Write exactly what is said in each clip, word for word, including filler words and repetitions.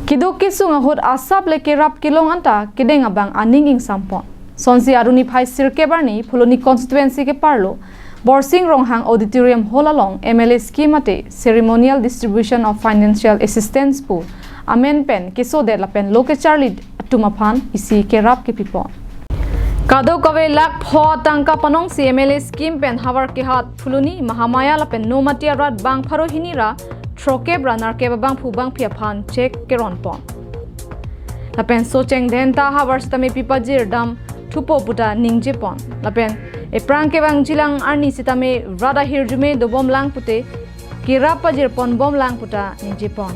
Keduk kesung ahut asap le kerap kelong anta kedeng abang aning ingsampon. Sonsi arni phai sirkep arni Phuloni constituency keparlo Borsing Ronghang Auditorium Hall along M L A scheme mate ceremonial distribution of financial assistance pu amen pen kesodet lapen lo kecharli atum aphan isi kerap kepipon. Kadokave lakh pho tangka panongsi M L A scheme pen havar kehat Phuloni, Mahamaya lapen Nomati arat bang pharo hini ra throkkep ra nerkep abangphu bangphi aphan cheque keronpon. Lapen socheng den ta havar sitame pipajir dam thupo puta ningjepon. Lapen ephrang kevangjilang arni sitame rat ahirjume dobomlang pute kerap pajirponbomlang puta ningjepon.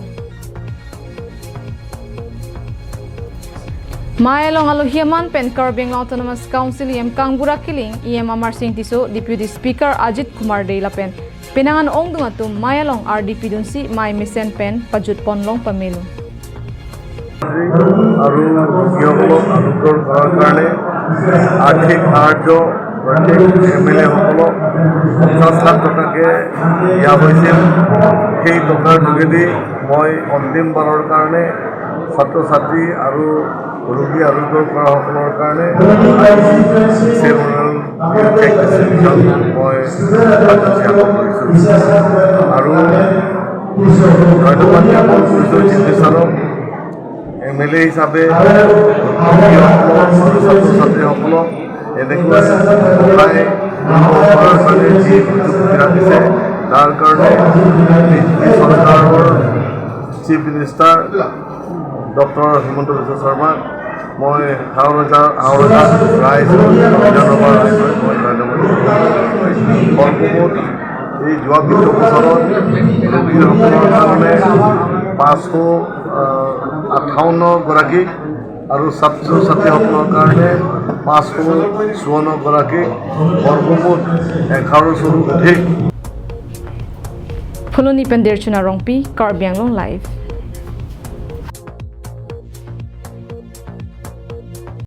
Mei along alohi aman pen Karbi Anglong Autonomous Council E M Kangbura Killing, E M Amarsing Tisso, Deputy Speaker Ajit Kumar Dey lapen penang an ongdung atum mei along ardi pidunsi mei mesen pen pajutponlong pamelo. আৰু ৰোগীসকলক আৰোগ্য কৰাৰ কাৰণে আৰ্থিক সাহায্য প্ৰত্যেক M L এ সকলক পঞ্চাছ লাখ টকাকে দিয়া হৈছিল। সেই টকাৰ যোগেদি মই অন্তিমবাৰৰ কাৰণে ছাত্ৰ ছাত্ৰী আৰু ৰোগী আৰোগ্য কৰাসকলৰ কাৰণে চেৰিমনিয়েল চেক দিছে। মই তাত সেৱা কৰিছোঁ আৰু ধন্যবাদ জ্ঞাপন কৰিছোঁ চিফ মিনিষ্টাৰক। এম এল এ হিচাপে ৰোগীসকলক, ছাত্ৰ ছাত্ৰীসকলক এনেকৈ সহায় কৰাৰ কাৰণে যি সুযোগ সুবিধা দিছে, তাৰ কাৰণে বিজেপি চৰকাৰৰ চিফ মিনিষ্টাৰ ডক্টৰ হিমন্ত বিশ্ব শৰ্মাক মই হাওৰাজা, হাওৰাজা ৰাইজ, বিধানসভাৰ ৰাইজক মই ধন্যবাদ জনাইছোঁ। সৰ্বমুঠ এই যোৱা বিত্ত বছৰত ৰোগীসকলৰ কাৰণে পাঁচশ, আহ, আঠাৱন্ন গৰাকী আৰু ছাত্ৰ ছাত্ৰীসকলৰ কাৰণে পাঁচশ চৌৱন্ন গৰাকী, সৰ্বমুঠ এঘাৰশৰো অধিক। Phuloni pen Derchuna Rongpi, Karbi Anglong Live.